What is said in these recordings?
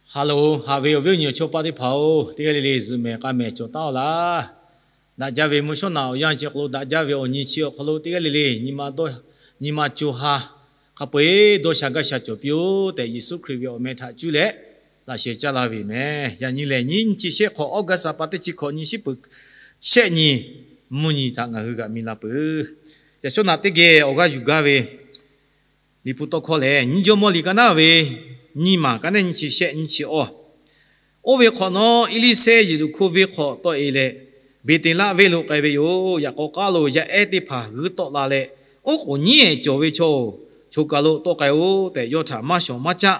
Haˍ loˍ, haꞈ ve awˬ viˉ awˬ nyi awˬ chawˇ paˆ teˇ hpaˍ-oˬ, teˇ g'aˇ le le zuhꞈ mehˍ k'a mehˍ cawˬ taˉ-aw laˇ. Daꞈ jaˇ ve mvuhˇ shawˉ naꞈ awˬ yanˇ chi awˬ hk'aw lo daꞈ jaˇ ve awˬ nyi chi awˬ hk'aw lo teˇ g'aˇ le le nyi ma dawˇ, nyi ma co ha hk'a peu-eˬ dawˇ sha gaˇ sha cawˬ piˇ-oˆ tehꞈ, Yeˍsuˆ Hkriꞈ ve awˬ meh htaꞈ cuˇ leh laꞈ sheh caˇ laˇ ve meh. Yaꞈ nyi lehˬ, nyiˇ nyiˇ chi shehˆ hk'awꞈ, August ha pa teˇ chi hkawꞈ nyi shiˉ peuˬ shehˆ nyi mvuhˇ nyi htaꞈ ngaˬ hui g'aꞈ mi la peuˬ. Yaꞈ shawˉ naꞈ teˇ geh awˬ g'aˇ yuˬ gaˇ ve Liꞈ hpu tawˇ hkawˇ lehˬ, nyiˇ Jawˇmawˇ liꞈ ka naˉ ve nyiˇ maˬ ka neˉ nyiˇ chi shehˆ nyiˇ chi awˇ. Oˇ ve hk'awꞈ nawˉ, Eˇliˇsehˇ Yeˍriˆhkoˇ venˇ hk'aw tawˆ-e leh, Beˍteˍlaˆ venˇ lo k'ai ve yoˬ. Yaꞈ k'aw k'aˉ lo yaˇ ehˉ teˇ hpaˍ g'uiˇ tawˆ la leh, oˉ k'oˍ nyiˉ ehˍ cawˬ ve chaw-oˬ, choˬ kaˬ lo tawˆ k'ai-oˆ tehꞈ, yawˇ htaꞈ maˇ shawˍ maˇ caˆ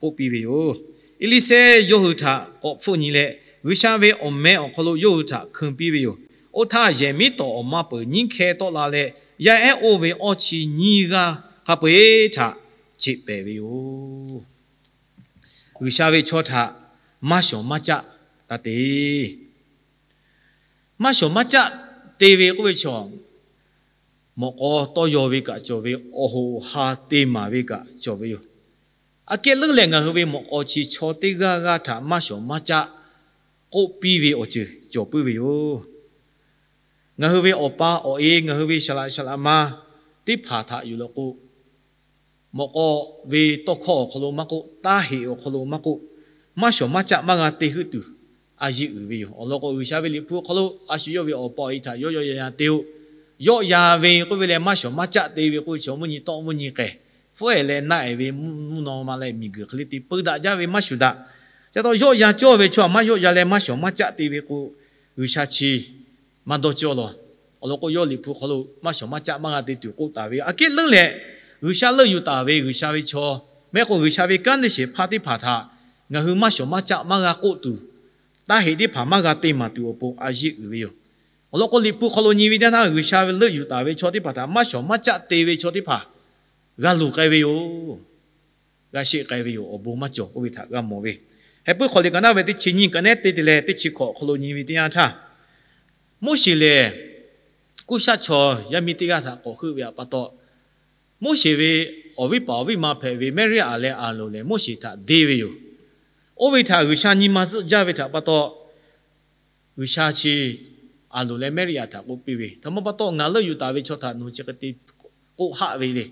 k'oˆ piˇ ve yoˬ. Eˇliˇsehˇ yawˇ hui htaꞈ k'awꞈ hpfuhˆ nyi leh, G'uiˬsha ve awˬ meh awˬ hk'aw lo yawˇ hui htaꞈ hkui piˇ ve yoˬ. Oˇ htaˇ, yehˬ miˉ tawˍ awˬ ma peuˬ nyiˇ hkeh tawˆ la leh, yaˇ ehˉ oˇ ve awˇ chi nyiˇ g'aˇ hk'a peu-eˬ htaꞈ cheꞈ pehˍ ve yoˬ. G'uiˬsha ve chaw htaꞈ maˇ shawˍ maˇ caˆ taˇ te. Maˇ shawˍ maˇ caˆ te ve k'oˆ ve chaw, mawꞈ k'aw tawˇ yaw ve kaꞈ cawˬ ve, awˬ hoꞈ awˬ ha te maˍ ve kaꞈ cawˬ ve yoˬ. Aꞈ kehˉ leuˉ leh, ngaˬ hui ve mawꞈ k'aw chi chaw teˇ g'aˇ g'aˇ htaꞈ maˇ shawˍ maˇ caˆ k'oˆ piˇ ve awˬ ceuˬ cawˬ puiˉ ve yoˬ. Ngaˬ hui ve awˬ pa awˬ e, ngaˬ hui ve saˍ laꞈ saˍ laꞈ ma teˇ hpaˍ htaꞈ yuˬ leh k'o, mawꞈ k'aw ve tawˇ hkawˇ awˬ hk'aw lo maˇ k'oˆ, taˇ heꞈ awˬ hk'aw lo maˇ k'oˆ, maˇ shawˍ maˇ caˆ maˇ g'a te heuˆ tuˬ, a yeˇ uiˍ ve yoˬ. Awˬ lawn k'o, G'uiˬsha ve Liꞈ hpu awˬ hk'aw lo a shu yawˇ ve awˬ pa awˬ e htaꞈ yawˆ yawˆ yan yan te-o. Yawˆ yan ve k'oˆ ve leh maˇ shawˍ maˇ caˆ te ve k'oˆ ve chaw mvuhˇ nyi tawˆ mvuhˇ nyi k'ehˬ, hpfuhˇ-ehˍ leh naˆ-ehˍ ve mvuhˇ naw ma leh miˬguiˬ hk'e le te peu daꞈ jaˇ ve maˇ shuˍ daꞈ. Ca taw yawˆ yan cawˇ ve chaw maˇ yawˆ yan leh maˇ shawˍ maˇ caˆ te ve k'o, G'uiˬsha chi maˇ dawˇ cawˇ law. Awˬ lawn k'o, yawˇ Liꞈ hpu hk'aw lo maˇ shawˍ maˇ caˆ maˇ g'a te tuˬ k'oˆ taˍ ve, aꞈ kehˉ leuˉ leh, G'uiˬsha leuˆ yuˬ taˍ ve G'uiˬsha ve chaw, mehˆ k'o G'uiˬsha ve kanˉ te shehˍ hpaˇ teˇ hpaˍ htaꞈ ngaˬ hui maˇ shawˍ maˇ caˆ maˇ g'a k'oˆ tuˬ, taˇ heꞈ teˇ hpaˍ maˇ g'a te maˍ tuˬ awˬ pon a yeˇ uiˍ ve yoˬ. Awˬ lawn k'o, Liꞈ hpu hk'aw lo nyi ve teˇ yanˇ htaˇ, G'uiˬsha ve leuˆ yuˬ taˍ ve chaw teˇ hpaˍ htaꞈ maˇ shawˍ maˇ caˆ te ve chaw teˇ hpaˍ g'a luˬ k'ai ve yoˬ. G'a sheˆ k'ai ve yoˬ. Awˬ bon maˇ cawˬ k'oˆ ve htaꞈ g'a mawˬ ve. Heh puiˉ hk'aw liꞈ ka naˉ ve teˇ chi nyiˇ ka neˉ teˇ te leh teˇ chi hkawꞈ awˬ hk'aw lo nyi ve teˇ yanˇ htaˇ, Moˉseˍ lehˬ kuˇ shaˆ chaw yaˇ miˇ teˇ g'aˇ htaꞈ k'awꞈ heuˆ ve pa taw, Moˉseˍ ve awˬ viˉ paˍ awˬ viˉ ma hpehꞈ ve Meˇriˆaꞈ leh Aˍronˍ lehˬ Moˉseˍ htaꞈ deˇ ve yoˬ. Oˇ ve htaꞈ G'uiˬsha nyi ma zuhˆ jaˇ ve htaꞈ pa taw, G'uiˬsha chi Aˍronˍ leh Meˇriˆaꞈ htaꞈ k'oˆ piˇ ve, Htaꞈ ma pa taw ngaˬ leuˆ yuˬ taˍ ve chaw htaꞈ nawˬ chi hk'e te k'oˆ haˆ ve le.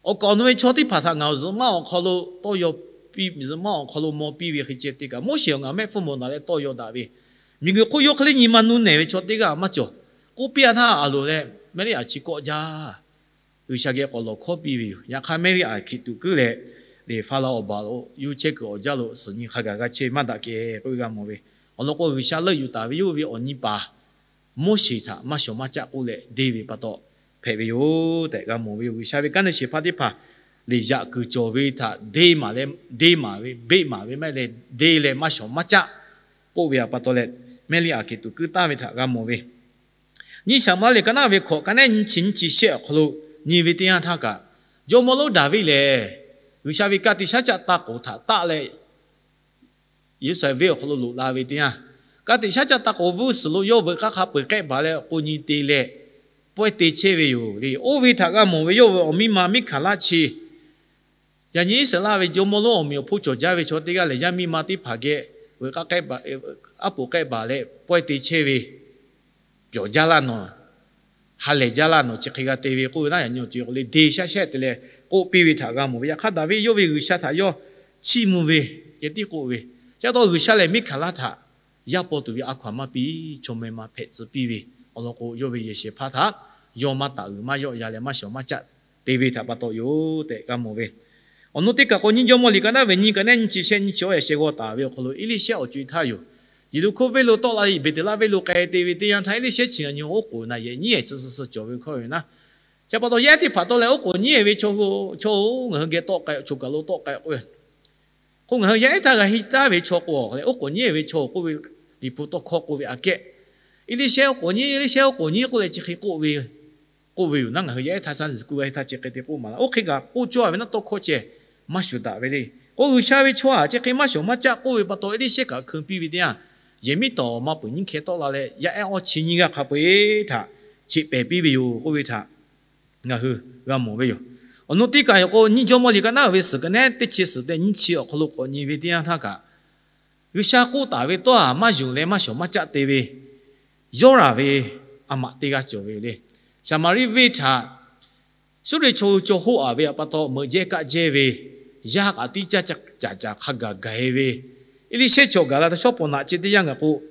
Awˬ kaˍ awˬ nu ve chaw teˇ hpaˍ htaꞈ ngaˬ zuhꞈ maˆ awˬ hk'aw lo tawˇ yaw piˇ, zuhꞈ maˆ awˬ hk'aw lo maw piˇ ve hk'e ceh te kaꞈ, Moˉseˍ awˬ ngaˬ mehˆ hpfuhˇ mawˬ daꞈ leh tawˇ yaw daꞈ ve, miˬguiˬ hk'oˆ yawˇ hk'e le nyi ma nuˇ nehˬ ve chaw teˇ g'aˇ maˇ cawˬ. K'oˆ piˇ-a htaˇ, Aˍronˍ leh Meˇriˆaꞈ chi kawˆ jaˇ. G'uiˬsha geh k'awꞈ lawˬ hkawˉ piˇ ve yoˬ. Yaꞈ hk'aˇ Meˇriˆaꞈ hkiˬ tuꞈ kuiˉ leh, Faˍlaˍhonˍ awˬ baˬ lo yuˇ chehˇ kuiˬ awˬ jaˇ lo suhˍ nyi hk'a gaˬ g'a chehˇ maˇ daꞈ kehˬ k'oˆ ve g'a mawˬ ve. Awˬ lawn k'o, G'uiˬsha leuˆ yuˬ taˍ ve yawˇ ve awˬ nyi paˍ Moˉseˍ htaꞈ maˇ shawˍ maˇ caˆ k'oˆ leh deˇ ve pa taw hpehꞈ ve yoˬ tehꞈ g'a mawˬ ve yoˬ. G'uiˬsha ve kanˉ te shehˍ hpaˇ teˇ hpaˍ lehˬ, yaꞈ kuiˬ cawˬ ve htaꞈ deˇ maˍ leh, deˇ maˍ ve, beˆ maˍ ve maˇ heˆ leh, deˇ leh maˇ shawˍ maˇ caˆ k'oˆ ve pa taw leh, Meˇriˆaꞈ hkiˬ tuꞈ kuiˉ taˍ ve htaꞈ g'a mawˬ ve. Nyiˇ Saˍmo-eˍlaˆ liꞈ ka naˉ ve hkawꞈ ka neˉ nyiˇ chi nyiˇ chi shehˆ awˬ hk'aw lo nyi ve teˇ yanˇ htaˇ kaꞈ, jawˇmawˇ lonˉ Daˍviˆ lehˬ, G'uiˬsha ve ka tiꞈ shaˉ caˆ taˇ k'oˍ htaꞈ taˆ leh, Yeˍruˆsaˍlehnˍ venˇ awˬ hk'aw lo loꞈ la ve teˇ yanˇ, ka tiꞈ shaˉ caˆ taˇ k'oˍ vuiˇ suhˍ lo yawˇ veuꞈ k'aˇ hk'a peu-eˬ k'ehˆ baˬ leh k'o nyi te leh pawehˇ te chehˇ ve yoˬ le. Oˇ ve htaꞈ g'a mawˬ ve, yawˇ ve awˬ miˇ ma Miˉhkaˍlaˆ chi, yaꞈ nyi Iˉsaˍreˍlaˆ ve jawˇmawˇ lonˉ awˬ meꞈ awˬ hponˇ cawˬ jaˇ ve chaw teˇ g'aˇ lehˬ, yaˇ miˇ ma teˇ hpaˍ geh veuꞈ k'aˇ k'ehˆ baˬ, aˉ poꞈ k'ehˆ baˬ leh pawehˇ te chehˇ ve, pyawˬ jaˇ laˇ nawˬ, ha lehˬ jaˇ laˇ nawˬ, chi hk'e g'a te ve k'oˆ ve naˉ, yaꞈ nyi awˬ co-e k'o le, deˇ shaˉ shehˆ te leh k'oˆ piˇ ve htaꞈ g'a mawˬ ve. Yaꞈ hk'aˇ, Daˍviˆ yawˇ ve G'uiˬsha htaꞈ yawˇ chiˇ mvuh ve ceh tiˉ k'oˆ ve, chi pa taw G'uiˬsha lehˬ Miˉhkaˍlaˆ htaꞈ yaˇ paw tuˬ ve a hkaw-anˬ maˇ piˇ, chaw meh ma hpehꞈ tcuh piˇ ve. Awˬ lawn k'o, yawˇ ve yehˬ shehˍ hpaˇ htaꞈ yawˇ maˇ taˍ uiˍ maˇ yawˆ yan leh maˇ shawˍ maˇ caˆ te ve htaꞈ pa taw yoˬ tehꞈ g'a mawˬ ve. Awˬ nu teˇ kaˬ k'o, nyiˇ Jawˇmawˇ liꞈ ka naˉ ve nyiˇ ka neˉ nyiˇ chi shehˆ nyiˇ chi awˇ yaꞈ sheh g'aw taˍ ve awˬ hk'aw lo, Eˇliˇshehˇ awˬ co-e htaˇ yoˬ. Yeˍriˆhkoˇ venˇ lo tawˆ la leh Beˍteˍlaˆ venˇ lo k'ai te ve teˇ yanˇ htaˇ, Eˇliˇshehˇ chi ngaˬ nyi oˉ k'oˍ naˬ yehˬ nyiˉ ehˍ tcuh suh suh cawˬ ve hkawˇ ve naˉ, chi pa taw yaˇ ehˉ teˇ hpaˍ tawˆ leh, Oˉ k'oˍ nyiˉ ehˍ ve chaw, chaw-oˬ, ngaˬ hui geh tawˆ k'ai, choˬ kaˬ lo tawˆ k'ai k'oˆ ve, k'o, ngaˬ hui yaˇ ehˉ htaˇ g'a henˇ taˍ ve chaw k'o, oˉ k'oˍ nyiˉ ehˍ ve chaw k'oˆ ve, Liꞈ hpu tawˇ hkawˇ k'oˆ ve aꞈ kehˉ, Eˇliˇshehˇ oˉ k'oˍ nyiˉ, Eˇliˇshehˇ oˉ k'oˍ nyiˉ k'oˆ leh chi hk'e k'oˆ ve, k'oˆ ve yoˬ naˉ, ngaˬ hui yaˇ ehˉ htaˇ shaˉ zuhˬ kuˇ g'a henˇ htaˇ chi hk'e te k'oˆ maˍ laˇ. Oˇ hk'e kaꞈ k'oˆ cawˇ ve naˉ, tawˇ hkawˇ ceh maˇ shuˍ daꞈ ve le. K'o, G'uiˬsha ve chaw aꞈ chi hk'e maˇ shawˍ maˇ caˆ k'oˆ ve pa taw, Eˇliˇshehˇ kaꞈ hkeu piˇ ve teˇ yanˇ, yehˬ miˉ tawˍ awˬ ma peuˬ nyiˇ hkeh tawˆ la leh, yaˇ ehˉ awˇ chi nyiˇ g'aˇ hk'a peu-eˬ htaꞈ cheꞈ pehˍ piˇ ve yoˬ k'oˆ ve htaꞈ ngaˬ hui g'a mawˬ ve yoˬ. Awˬ nu teˇ kaˬ yoˬ k'o, nyiˇ Jawˇmawˇ liꞈ ka naˉ ve suhˍ ka nehˉ teˇ chi suhˍ tehꞈ nyiˇ chi awˬ hk'aw lo k'awꞈ nyi ve teˇ yanˇ htaˇ kaꞈ, G'uiˬsha k'oˆ taˍ ve tawˇ htaꞈ maˇ yonˍ leh maˇ shawˍ maˇ caˆ te ve, yawˇ raˍ ve a maꞈ teˇ g'aˇ cawˬ ve le. Saˍmaˍriˆ venˇ htaꞈ Suˇriˆ chaw hui caw hoˆ a ve pa taw, meuꞈ jehˇ kaˆ jehˇ ve, yaˇ kaꞈ tiˉ caˇ caˍ caˍ hk'a gaˬ gaˬ e ve, Eˇliˇshehˇ chaw gaˬ la htaˇ shawˉ pawˍ naꞈ chi teˇ yanˇ ngaˬ k'o,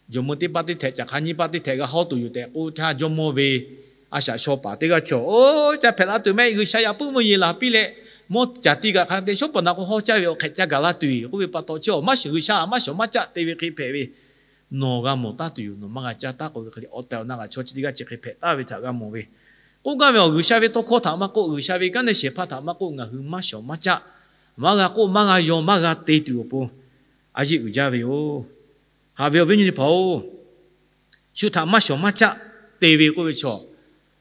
jawˬ meuˇ teˇ paˆ teˇ htehꞈ, caˬ hk'a nyiˇ paˆ teˇ htehꞈ g'a hawˉ tuˬ yoˬ tehꞈ k'oˆ htaˇ, jawˇmawˇ ve a shaꞈ shaw paˍ teˇ g'aˇ chaw, Oˇ, ca hpehꞈ la tuˬ mehˆ, G'uiˬsha yaꞈ puiˉ mvuhˇ yeˬ laˬ piˇ leh, mawˇ caˬ ti kaꞈ hk'a te shawˉ pawˍ naꞈ k'o hawˉ caˇ ve awˬ hk'ehꞈ ca gaˬ la tuˬ yoˬ k'oˆ ve pa taw, chi awˬ maˇ shawˍ, G'uiˬsha maˇ shawˍ maˇ caˆ te ve hk'e hpehꞈ ve, nawˬ g'a mawˬ taˉ tuˬ yoˬ, nawˬ maˇ g'a caˇ taˉ k'oˆ ve hk'e le, awˬ tehˬ awˬ na g'aꞈ chaw chi teˇ g'aˇ chi hk'e hpehꞈ taˍ ve htaꞈ g'a mawˬ ve. K'oˆ gaˇ ve awˬ G'uiˬsha ve tawˇ hkawˇ htaꞈ maˇ k'oˆ, G'uiˬsha ve kanˉ te shehˍ hpaˇ htaꞈ maˇ k'oˆ, ngaˬ hui maˇ shawˍ maˇ caˆ, maˇ g'a k'oˆ, maˇ g'a yaw, maˇ g'a te tuˬ awˬ pon a yeˆ uiˍ jaˇ ve yoˬ. Haꞈ ve awˬ viˉ nyi teˇ hpaˍ-oˬ, shu htaꞈ maˇ shawˍ maˇ caˆ te ve k'oˆ ve chaw,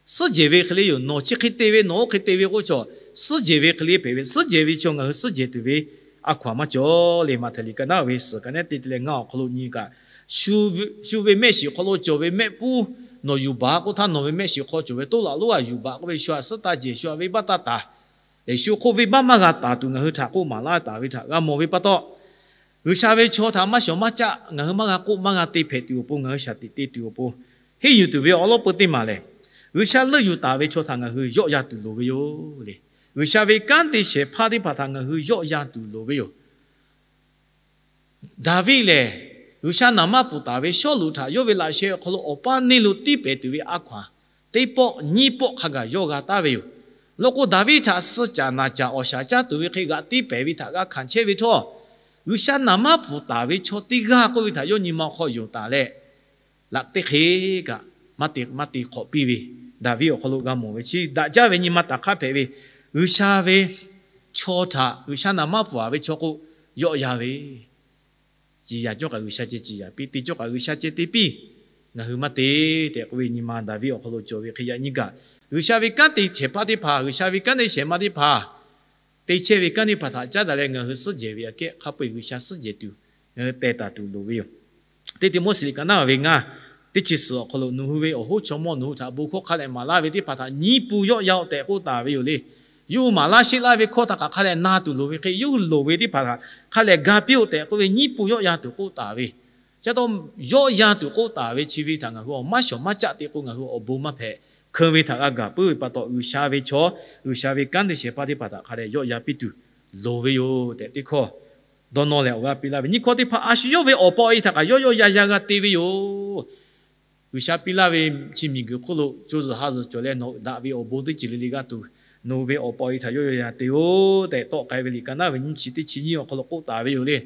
suhˉ jehˬ ve hk'e le yoˬ. Nawˬ chi hk'e te ve, nawˬ oˇ hk'e te ve k'oˆ chaw, suhˉ jehˬ ve hk'e le hpehꞈ ve, suhˉ jehˬ ve chaw ngaˬ hui suhˉ jehˬ tuˬ ve a hkaw-anˬ maˇ cawˬ le. Maꞈhtehˍ liꞈ ka naˉ ve suhˍ ka nehˉ teˇ te leh ngaˇ awˬ hk'aw lo nyi kaꞈ, shu ve mehˆ shiˍ hk'aw lo cawˬ ve mehˆ puˉ, nawˬ yuˬ baˬ k'oˆ htaˇ, nawˬ ve mehˆ shiˍ hk'aw cawˬ ve toˉ laꞈ lonˉ a yuˬ baˬ k'oˆ ve, shu htaꞈ suhˉ taˇ jehˬ, shu htaꞈ venˇbaˆ taˇ taˍ leh, shu hk'oˆ venˇbaˆ maˇ g'a taˍ tuˬ ngaˬ hui htaꞈ k'oˆ maˍ laˇ taˍ ve htaꞈ g'a mawˬ ve pa taw, G'uiˬsha ve chaw htaꞈ maˇ shawˍ maˇ caˆ, ngaˬ hui maˇ g'a k'oˆ, maˇ g'a te hpehꞈ tuˬ awˬ pon, ngaˬ hui shaˍ tiꞈ te tuˬ awˬ pon, henˇ yuˬ tuˬ ve awˉ lawˉ peu teˇ maˬ lehˬ, G'uiˬsha leuˆ yuˬ taˍ ve chaw htaꞈ ngaˬ hui yawˆ yan tuˬ loˍ ve yoˬ le. G'uiˬsha ve kanˉ te shehˍ hpaˇ teˇ hpaˍ htaꞈ ngaˬ hui yawˆ yan tuˬ loˍ ve yoˬ. Daˍviˆ lehˬ, G'uiˬsha naˍ manˇ pfuhˍ taˍ ve Sawˉluꞈ htaꞈ yawˇ ve laꞈ sheh awˬ hk'aw lo awˬ paˇ neˇ lo tiˇ pehˍ tuˬ ve a hkaw-anˬ, teˇ pawˆ nyiˇ pawˆ hk'a gaˬ yawˇ g'a taˍ ve yoˬ. Law k'o, Daˍviˆ htaꞈ suh caˍ naˬ caˍ awˬ shaˍ caˉ tuˬ ve hk'e g'aꞈ tiˇ pehˍ ve htaꞈ g'a hkanˍ chehˇ ve htawˇ, G'uiˬsha naˍ manˇ pfuhˍ taˍ ve chaw teˇ g'aˇ k'oˆ ve htaꞈ yawˇ nyi ma hk'aw yonˍ taˍ leh, laꞈ teˇ hk'e kaꞈ maˇ te maˇ te hk'awꞈ piˇ ve, Daˍviˆ awˬ hk'aw lo g'a mawˬ ve chi daꞈ jaˇ ve nyi ma taˍ hk'aˇ hpehꞈ ve, G'uiˬsha ve chaw htaꞈ G'uiˬsha naˍ manˇ pfuhˍ a ve chaw k'o, yawˆ yan ve, ciˍ yanˍ cawˇ kaꞈ G'uiˬsha ceh ciˍ yanˍ piˇ, te cawˇ kaꞈ G'uiˬsha ceh te piˇ, ngaˬ hui maˇ te tehꞈ k'oˆ ve nyi ma Daˍviˆ awˬ hk'aw lo cawˬ ve hk'e yaꞈ nyi kaꞈ, G'uiˬsha ve kanˉ te shehˍ hpaˇ teˇ hpaˍ, G'uiˬsha ve kanˉ te shehˍ ma teˇ hpaˍ te chehˇ ve kanˉ teˇ hpaˍ htaꞈ caˉ daꞈ leh ngaˬ hui suhˉ jehˬ ve aꞈ kehˉ hk'a peu-eˬ G'uiˬsha suhˉ jehˬ tuˬ, ngaˬ hui teh taˍ tuˬ loˍ ve yoˬ. Teˇ Tiˆmoˉseˍ liꞈ ka naˉ ve ngaˇ teˇ chi suhˍ awˬ hk'aw lo, nawˬ hui ve awˬ hoˉ chaw mawˇ nawˬ hui htaꞈ bon hkawˇ hk'a leh maˍ laˇ ve teˇ hpaˍ htaꞈ nyiˇ pu yawˆ yan-oˬ tehꞈ k'oˆ taˍ ve yoˬ le. Yawˇ hui maˍ laˇ sheˆ laˇ ve hkawˇ htaꞈ kaꞈ hk'a leh na tuˬ loˍ ve hk'e, yawˇ hui loˍ ve teˇ hpaˍ htaꞈ hk'a leh ga piˇ-oˆ tehꞈ k'oˆ ve nyiˇ pu yawˆ yan tuˬ k'oˆ taˍ ve. Chi taw yawˆ yan tuˬ k'oˆ taˍ ve chi ve htaꞈ ngaˬ hui awˬ maˇ shawˍ maˇ caˆ te k'o, ngaˬ hui awˬ bon maˇ hpehꞈ. Hkeu ve htaꞈ g'a gaˬ puiˉ ve pa taw, G'uiˬsha ve chaw, G'uiˬsha ve kanˉ te shehˍ hpaˇ teˇ hpaˍ htaꞈ hk'a leh yawˆ yan piˇ tuˬ loˍ ve yoˬ tehꞈ teˇ hkawˇ dawˇ nawˇ leh awˬ g'aˇ piˇ laˇ ve. Nyiˇ hkawˇ teˇ hpaˍ a shu yawˇ ve awˬ pa awˬ e htaꞈ kaꞈ yawˆ yawˆ yan yan g'a te ve yoˬ. G'uiˬsha piˇ laˇ ve chi miˬguiˬ hk'oˆ lo co zuhˬ ha zuhˬ cawˬ leh, nawˬ daꞈ ve awˬ bon teˇ ceuˬ le le g'a tuˬ, nawˬ hui ve awˬ pa awˬ e htaꞈ yawˆ yawˆ yan te-oˆ tehꞈ tawˆ k'ai ve liꞈ ka naˉ ve nyiˇ chi teˇ chi nyiˇ awˬ hk'aw lo k'oˆ taˍ ve yoˬ le.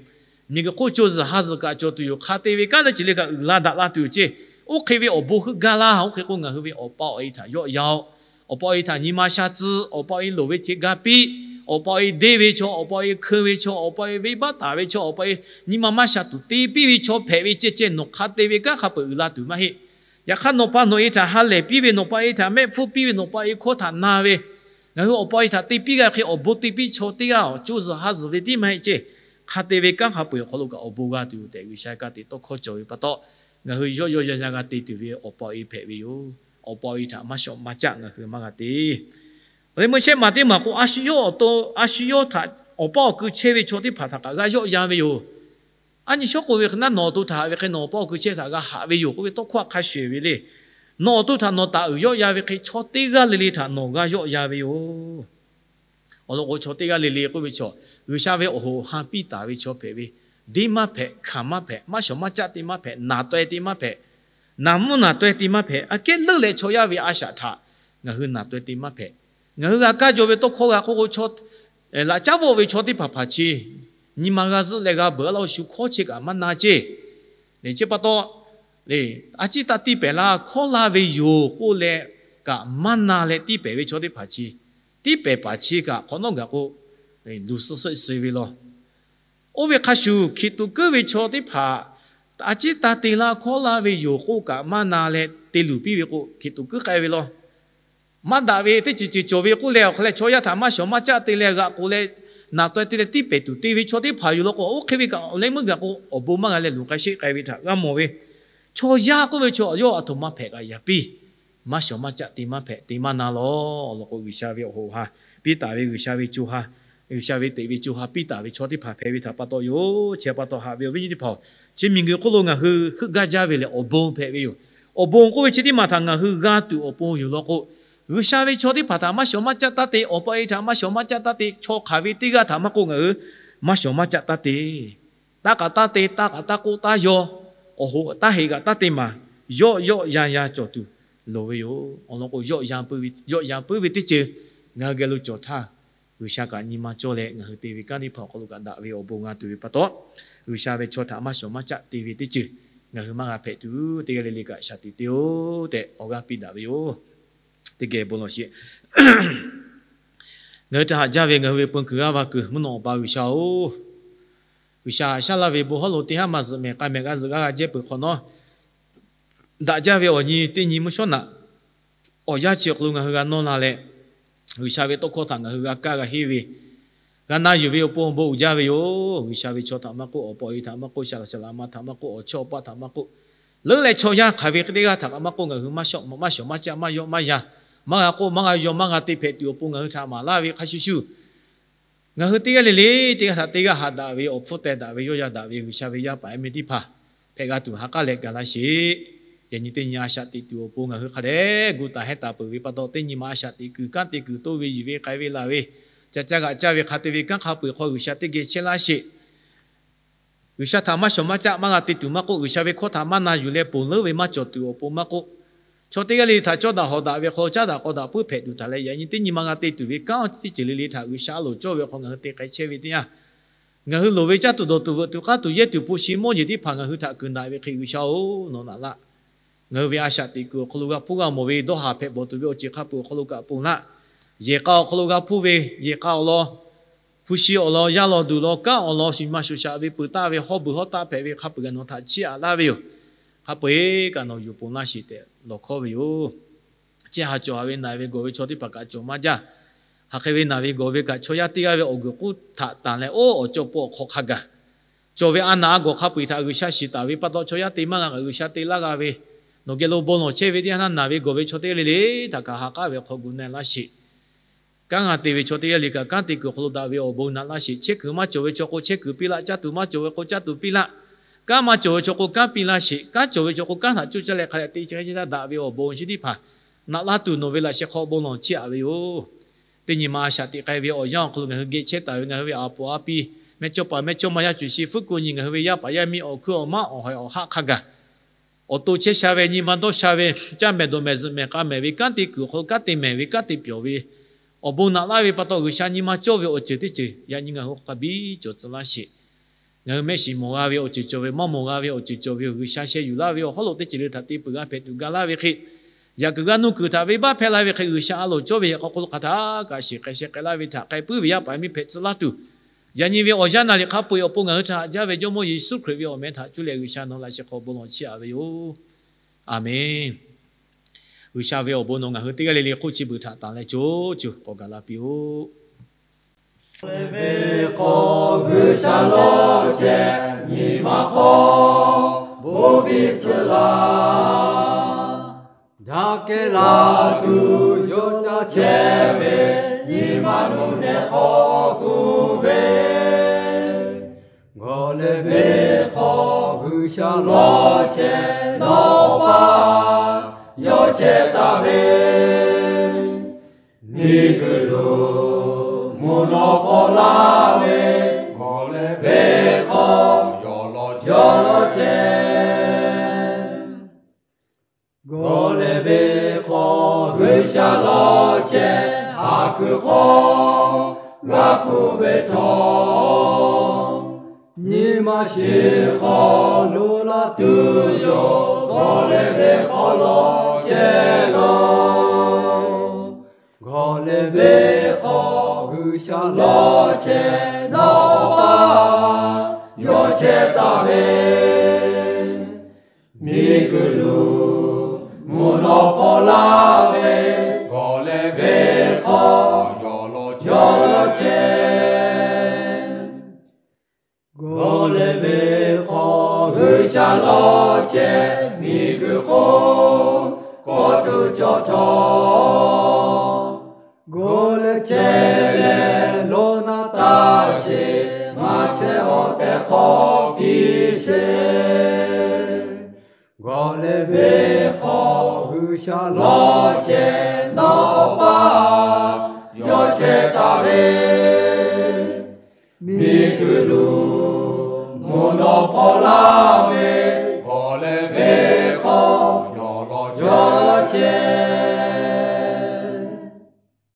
Miˬguiˬ hk'oˆ co zuhˬ ha zuhˬ kaꞈ cawˬ tuˬ yoˬ. Hk'a te ve kanˉ teˇ ceuˬ le kaꞈ uiˍ la daꞈ la tuˬ yoˬ ceˇ. Oˇ hk'e ve awˬ bon heuˆ gaˇ laˇ. Oˇ hk'e k'o, ngaˬ hui ve awˬ pa awˬ e htaꞈ yawˆ yan-oˆ. Awˬ pa awˬ e htaꞈ nyi ma sha tcuh, awˬ pa awˬ e loˍ ve hk'e ga piˇ, awˬ pa awˬ e deˇ ve chaw, awˬ pa awˬ e hkeu ve chaw, awˬ pa awˬ e venˇbaˆ taˍ ve chaw, awˬ pa awˬ e nyi ma maˇ sha tuˬ te piˇ ve chaw hpehꞈ ve ceh ceh, nawˬ hk'a te ve kanˉ hk'a peu-eˬ uiˍ la tuˬ maˇ heˆ. Yaꞈ hk'aˇ, nawˬ pa nawˬ e htaꞈ ha lehˬ piˇ ve, nawˬ pa e htaꞈ mehˆ hpfuhˇ piˇ ve, nawˬ pa e hkawˇ htaꞈ na ve, ngaˬ hui awˬ pa awˬ e htaꞈ te piˇ g'a ve hk'e, awˬ bon te piˇ chaw teˇ g'aˇ awˬ co zuhˬ ha zuhˬ ve tiˉ maˇ heˆ ceˇ. Hk'a te ve kanˉ hk'a peu-eˬ awˬ hk'aw lo kaꞈ awˬ bon g'a tuˬ yoˬ tehꞈ, G'uiˬsha ka tiꞈ tawˇ hkawˇ cawˬ ve pa taw, ngaˬ hui yawˆ yawˆ yan yan g'a te tuˬ ve awˬ pa awˬ e hpehꞈ ve yoˬ. Awˬ pa awˬ e htaꞈ maˇ shawˍ maˇ caˆ ngaˬ hui maˇ g'a te. Awˬ leh meuˇ shehˆ maˬ teˇ maˬ k'o, a shu yawˇ awˬ to, a shu yawˇ htaꞈ awˬ pa awˬ ku chehˇ ve chaw teˇ hpaˍ htaꞈ kaꞈ g'a yawˆ yan ve yoˬ. A nyi shawˉ k'oˍ ve hk'e naˉ, nawˬ awˬ to htaꞈ haꞈ ve hk'e nawˬ awˬ pa awˬ ku chehˇ htaꞈ g'a haꞈ ve yoˬ k'oˆ ve tawˇ hkawˇ hk'a shuˍ ve le. Nawˬ awˬ to htaꞈ nawˬ taˍ uiˍ yawˆ yan ve hk'e, chaw teˇ g'aˇ le le htaꞈ nawˬ g'a yawˆ yan ve yoˬ. Awˬ lawn k'o, chaw teˇ g'aˇ le le k'oˆ ve chaw, G'uiˬsha ve awˬ hoꞈ ha piˇ taˍ ve chaw hpehꞈ ve, deˇ maˇ hpehꞈ, hkanˍ maˇ hpehꞈ, maˇ shawˍ maˇ caˆ te maˇ hpehꞈ, naˬ taweh te maˇ hpehꞈ, naˬ mvuhˇ naˬ taweh te maˇ hpehꞈ, aꞈ kehˉ leuˆ leh chaw yaˇ ve a shaꞈ htaꞈ ngaˬ hui naˬ taweh te maˇ hpehꞈ. Ngaˬ hui g'a kaˇ jaw ve tawˇ hkawˇ g'a k'oˆ k'o, chaw laꞈ caˉ vawˆ ve chaw teˇ hpaˍ hpaˍ chi nyi ma g'a zuhˆ leh g'a beuˬ laˇ-oˬ, shu hkawˇ chehˇ kaꞈ maˇ na ceˇ. Chi pa taw, a ciˉ taˇ tiˇ pehˍ laˇ, hkawˇ laˇ ve yoˬ k'oˆ leh kaꞈ maˇ na leh tiˇ pehˍ ve chaw teˇ hpaˍ chi, tiˇ pehˍ paˍ chi kaꞈ hk'awꞈ nawˉ gaˬ k'o, luˬ suhˆ suhˆ suh ve law. Oˇ ve hk'a shuˍ, hkiˬ tuꞈ kuiˉ ve chaw teˇ hpaˍ a ciˉ taˇ te laˇ, hkawˇ laˇ ve yoˬ k'oˆ kaꞈ maˇ na leh te luˬ piˇ ve k'o, hkiˬ tuꞈ kuiˉ k'ai ve law. Maˇ daꞈ ve teˇ ceuˬ ceuˬ cawˬ ve k'oˆ leh, awˬ hk'a leh chaw yaˇ htaꞈ maˇ shawˍ maˇ caˆ te leh g'aꞈ k'oꞈ leh, naˬ taweh te leh tiˇ pehˍ tuˬ te ve chaw teˇ hpaˍ yoˬ law k'o, oˇ hk'e ve kaꞈ awˬ leh meuˇ gaˬ k'o, awˬ bon maˇ g'a leh luˬ k'ai sheˆ k'ai ve htaꞈ g'a mawˬ ve. Chaw yaˇ k'oˆ ve chaw yawˇ aˬ htoꞈ ma hpehꞈ kaꞈ yaꞈ piˇ. maˇ shawˍ maˇ caˆ te maˇ hpehꞈ te maˇ na lawˬ. Awˬ lawn k'o, G'uiˬsha ve awˬ hoꞈ awˬ ha piˇ taˍ ve, G'uiˬsha ve co ha, G'uiˬsha ve teꞈ ve co ha piˇ taˍ ve chaw teˇ hpaˍ hpehꞈ ve htaꞈ pa taw yoˬ. Chi htaꞈ pa taw haꞈ ve awˬ viˉ nyi teˇ hpaˍ-oˬ, chi miˬguiˬ hk'oˆ lo ngaˬ hui heuˆ gaˇ jaˇ ve lehˬ awˬ bon hpehꞈ ve yoˬ. Awˬ bon k'oˆ ve chi teˇ maˬ htaꞈ ngaˬ hui g'a tuˬ awˬ pon yoˬ lawn k'o, G'uiˬsha ve chaw teˇ hpaˍ htaꞈ maˇ shawˍ maˇ caˆ taˇ te, awˬ pa e htaꞈ maˇ shawˍ maˇ caˆ taˇ te, chaw hk'aˬ ve teˇ g'aˇ htaꞈ maˇ k'oˆ ngaˬ hui maˇ shawˍ maˇ caˆ taˇ te. Taˇ k'aꞈ taˇ te, taˇ k'aꞈ taˇ k'oˆ taˇ yaw, awˬ hoꞈ taˇ heꞈ g'aꞈ taˇ te maˬ, yawˆ yawˆ yan yan cawˬ tuˬ loˍ ve yoˬ. Awˬ lawn k'o, yawˆ yan puiˉ ve teˇ ceuˬ ngaˬ hui geh lo cawˬ htaˇ, G'uiˬsha kaꞈ nyi ma cawˇ leh ngaˬ hui te ve kanˉ teˇ hpaˍ awˬ hk'aw lo kaꞈ daꞈ ve awˬ bon g'a tuˬ ve pa taw, G'uiˬsha ve chaw htaꞈ maˇ shawˍ maˇ caˆ te ve teˇ ceuˬ ngaˬ hui maˇ g'a hpehꞈ tuˬ, teˇ g'aˇ le le kaꞈ shaˍ tiꞈ te-oˬ tehꞈ awˬ g'aˇ piˇ daꞈ ve yoˬ. Teˇ geh bon lawˬ sheˍ. Ngaˬ hui htaꞈ haꞈ jaˇ ve ngaˬ hui ve peu kuiˬ g'aˇ va kuiˬ mvuhˇ naw awˬ pa G'uiˬsha-oˬ, G'uiˬsha haꞈ shaˉ laˇ ve bon hawˉ lo teˇ haˉ maˇ zuhꞈ mehˍ k'ai mehˍ g'a zuhꞈ g'a g'a jehˇ peuˬ hk'awꞈ nawˉ, daꞈ jaˇ ve awˬ nyi teˇ nyi mvuhˇ shawˉ naꞈ awˬ yanˇ chi awˬ hk'aw lo ngaˬ hui g'a nawˇ la leh, G'uiˬsha ve tawˇ hkawˇ htaꞈ ngaˬ hui g'a kaˇ g'a henˇ ve, g'a na yuˬ ve awˬ pon awˬ bon uiˍ jaˇ ve yoˬ. G'uiˬsha ve chaw htaꞈ maˇ k'oˆ, awˬ pa e htaꞈ maˇ k'oˆ, shaˍ laꞈ shaˍ laꞈ ma htaꞈ maˇ k'oˆ, awˬ chawˇ awˬ paˆ htaꞈ maˇ k'oˆ, leuˉ leh chaw yaˇ hk'aˬ ve teˇ g'aˇ htaꞈ kaꞈ maˇ k'oˆ, ngaˬ hui maˇ shawˍ maˇ caˆ maˇ yawˆ maˇ yan, maˇ g'a k'oˆ maˇ g'a yaw maˇ g'a te hpehꞈ tuˬ awˬ pon ngaˬ hui htaꞈ maˍ laˇ ve hk'a shuˍ shuˍ, ngaˬ hui teˇ g'aˇ le le teˇ g'aˇ htaꞈ teˇ g'aˇ haꞈ daꞈ ve, awˬ hpfuhˇ teh daꞈ ve, yawˇ yaˇ daꞈ ve, G'uiˬsha ve yaˇ paˍ yaˇ miˇ teˇ hpaˍ hpehꞈ g'a tuˬ ha k'aˉ leh ga laˇ sheˍ. Yaꞈ nyi teˇ nyi a shaꞈ teꞈ tuˬ awˬ pon ngaˬ hui hk'a dehꞈ gu taˍ heh taˍ peuˬ ve pa taw, teˇ nyi ma a shaꞈ teꞈ kuiˬ kanˉ te kuiˬ toˇ ve, yuˬ ve k'ai ve laˬ ve, ca caˇ g'aꞈ caˇ ve hk'a te ve kanˉ hk'a peu-eˬ hk'aw G'uiˬsha teˇ geh chehˇ laˇ sheˍ. G'uiˬsha htaꞈ maˇ shawˍ maˇ caˆ maˇ g'a te tuˬ maˇ k'oˆ, G'uiˬsha ve hkawˇ htaꞈ maˇ na yuˬ leh ponˬ leuˉ ve maˇ cawˬ tuˬ awˬ pon maˇ k'oˆ, chaw teˇ g'aˇ le le htaꞈ cawˇ daꞈ hawˍ daꞈ ve hk'aw caˉ daꞈ k'aw daꞈ puiˉ hpehꞈ tuˬ htaꞈ leh, yaꞈ nyi teˇ nyi ma g'a te tuˬ ve kanˉ teˇ ceuˬ le le htaꞈ G'uiˬsha a loˍ cawˇ ve awˬ hk'aw ngaˬ hui te k'ai chehˇ ve teˇ yanˇ, ngaˬ hui loˍ ve caˇ tuˬ dawˬ tuˬ veuꞈ tuˬ k'aˉ tuˬ yehˇ tuˬ hpu shi mawˇ jeˬ teˇ hpaˍ ngaˬ hui htaꞈ kuiˬ daꞈ ve hk'e G'uiˬsha-oˬ, nawˬ naꞈ laˇ. Ngaˬ hui ve a shaꞈ teꞈ kuiˬ awˬ hk'aw lo g'a hpuˇ g'a mawˬ ve dawˇ haˍ hpehꞈ bawˬ tuˬ ve awˬ ceuˬ hk'a peu-eˬ awˬ hk'aw lo kaꞈ ponˬ laˇ. Yehˬ k'a awˬ hk'aw lo g'a hpuˇ ve, yehˬ k'a awˬ lawn, hpu shi awˬ lawn, yaˇ lawn duˬ lawn, kanˉ awˬ lawn, shuˍ ma shuˍ shaꞈ ve peuˬ taˆ ve, hawˉ beuˬ hawˉ taˆ hpehꞈ ve hk'a peu-eˬ kaꞈ nawˬ htaꞈ chiˇ aꞈ laˇ ve yoˬ. Hk'a peu-eˬ kaꞈ nawˬ yuˬ ponˬ laˇ sheˍ tehꞈ lawˬ hkawˇ ve yoˬ. Chi htaꞈ cawˬ haꞈ ve naˬ ve gawˬ ve chaw teˇ hpaˍ kaꞈ cawˬ maˇ jaˇ. Hk'aˬ hk'e ve naˬ ve gawˬ ve kaꞈ chaw yaˇ teˇ g'aˇ ve awˬ guiˬ k'uˉ htaꞈ tanˬ leh oˇ awˬ cawˇ pawˆ awˬ hk'aw hk'a gaˬ cawˬ ve a naˬ a gawˬ hk'a peu-eˬ htaꞈ G'uiˬsha shiˍ taˍ ve pa taw, chaw yaˇ te maˇ g'a kaꞈ G'uiˬsha te laˇ g'a ve, nawˬ geh lo bon lawˬ chehˇ ve teˇ yanˇ naˬ ve gawˬ ve chaw teˇ g'aˇ le le htaꞈ kaꞈ ha k'aˉ ve hk'aw gu na laˇ sheˍ. Kanˉ g'a te ve chaw teˇ g'aˇ le kaꞈ kanˉ te kuiˬ awˬ hk'aw lo daꞈ ve awˬ bon naꞈ laˇ sheˍ. Chehˇ kuiˬ maˇ cawˬ ve chaw k'o chehˇ kuiˬ piˇ laˇ, caˇ tuˬ maˇ cawˬ ve k'o caˇ tuˬ piˇ laˇ, kanˉ maˇ cawˬ ve chaw k'o kanˉ piˇ laˇ sheˍ. Kanˉ cawˬ ve chaw k'o kanˉ htaꞈ coˇ caˇ leh hk'a dehꞈ te chehˇ daꞈ ve awˬ bon chi teˇ hpaˍ naꞈ laˇ tuˬ nawˬ ve laꞈ sheh hk'aw bon lawˬ chiˇ aꞈ ve yoˬ. Teˇ nyi ma a shaꞈ teꞈ k'ai ve awˬ yanˇ awˬ hk'aw lo ngaˬ hui geh chehˇ taˍ ve ngaˬ hui ve a poˍ a pi, mehˇ cawˇ paˍ mehˇ cawˇ ma yaˇ cuˬ shi fuˉ ko nyi ngaˬ hui ve yaˇ paˍ yaˇ miˇ awˬ hkuiˉ awˬ maˉ awˬ haiˬ awˬ haˆ hk'a gaˬ awˬ to chehˇ sha ve nyi ma dawˇ sha ve, caˇ mehˍ dawˬ mehˍ zuhꞈ mehˍ k'a mehˍ ve kanˉ te kuiˬ awˬ hk'aw lo kanˉ te mehˍ ve kanˉ te pyawˬ ve awˬ bon naꞈ laˇ ve pa taw, G'uiˬsha nyi ma cawˇ ve awˬ ceuˬ teˇ ceuˬ yaꞈ nyi ngaˬ hui hk'a biˇ cawˬ tcuh laˇ sheˍ. Ngaˬ hui mehˆ shiˍ mawˬ g'a ve awˬ ceuˬ cawˬ ve, maˇ mawˬ g'a ve awˬ ceuˬ cawˬ ve yoˬ. G'uiˬsha sheh yuˬ laˇ ve awˬ hawˉ lo teˇ ceuˬ le htaꞈ te peuˬ g'a hpehꞈ tuˬ ga laˇ ve hk'e, yaꞈ kuiˬ g'aˇ nuˇ kuiˬ htaꞈ venˇbaˆ hpehˇ laˇ ve hk'e, G'uiˬsha a loˍ cawˇ ve yaꞈ k'aw hk'aw lo hk'aˬ htaˇ kaꞈ shiˍ k'ai sheh k'ai laˇ ve htaꞈ k'ai puiˉ ve yaˇ paˍ yaˇ miˇ hpehꞈ tcuh laˇ tuˬ, yaꞈ nyi ve awˬ yanˇ naˬ liꞈ hk'a peu-eˬ awˬ pon ngaˬ hui htaꞈ haꞈ jaˇ ve Jawˇmawˇ Yeˍsuˆ Hkriꞈ ve awˬ meh htaꞈ cuˇ leh G'uiˬsha nawˬ laꞈ sheh hk'aw bon lawˬ chiˇ aꞈ ve yoˬ. Aˬmenˍ. G'uiˬsha ve awˬ bon nawˬ ngaˬ hui teˇ g'aˇ le le hk'oˆ chi beuꞈ htaꞈ tanˬ leh co co k'awꞈ gaˬ la piˇ-oˆ. Ve hk'aw G'uiˬsha lawˇ chehˇ nyi ma hk'aw bon biˇ tcuh laˇ. Daꞈ kehˉ la tuˬ yawˇ caˇ chehˇ ve nyi ma nuˇ nehˬ hk'aw kuˬ ve, gawˬ leh ve hk'aw G'uiˬsha lawˇ chehˇ nawˬ pa yawˇ chehˇ taˍ ve, miˬguiˬ lo mvuhˇ naw paw laˇ ve, gawˬ leh ve hk'aw yawˇ lawˇ yawˇ lawˇ chehˇ. Gawˬ leh ve hk'aw G'uiˬsha lawˇ chehˇ haˍ kuiˬ hk'aw g'a hpuˇ ve htawˇ, nyi ma shiˍ hk'aw lo laˇ tuˬ yoˬ. Gawˬ leh ve hk'aw lawˇ chehˇ lawˬ. Gawˬ leh ve hk'aw G'uiˬsha lawˇ chehˇ nawˬ pa yawˇ chehˇ taˍ ve, miˬguiˬ lo mvuhˇ naw paw laˇ ve, gawˬ leh ve hk'aw yawˇ lawˇ yawˇ lawˇ chehˇ. Gawˬ leh ve hk'aw G'uiˬsha lawˇ chehˇ miˬguiˬ hk'oˆ kawˆ tuˬ cawˬ Ca lawˇ chehˇ, nawˬ pa yawˇ chehˇ taˍ ve, miˬguiˬ lo mvuhˇ naw hpawˇ